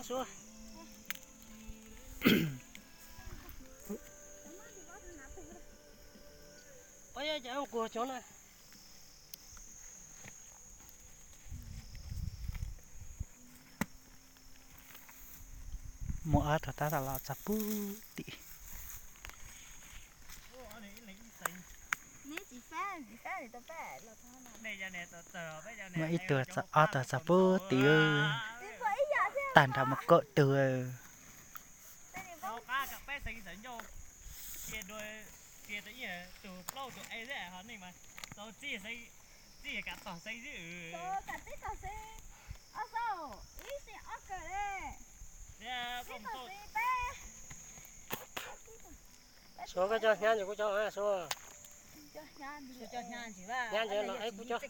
Suav. Ua cas kuag cov na. Muaj ob tug tab tom los txog puag tim. Muaj ib tug, ob tug txog puag tim. Tag nrho mus kaum tug. Suav, koj coj hnyav ntsis kuv coj, Suav. Hnyav ntsis los eb kuv coj.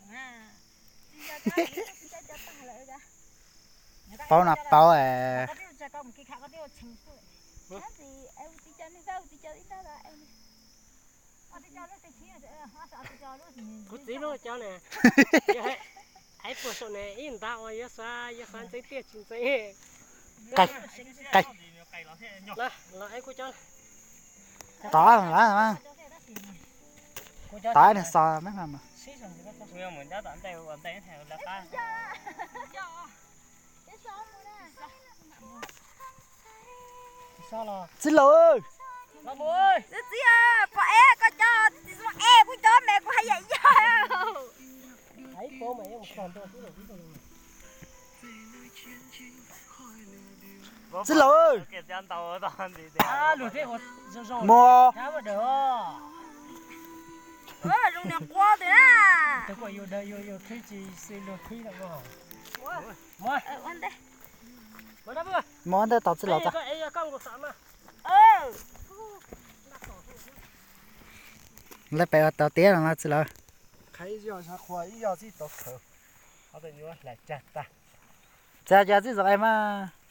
Paub no paub. Kuv txiv lub cov ne, ib puas saum ne ib nta uas yuav xav, yuav xav ntxeev tiaj tsis ntxeev. Los eb kuv cov. Tod, tod nws xo me. Txiv laus, txiv, pom es koj cov txiv xu es kuv cov me kuv hais yam yog. Txiv laus, mus. Mus ua ntej tos txiv laus tag. Lawv pem ua tau tiav no txiv laus. Txiv, cas txiv txom qe mas.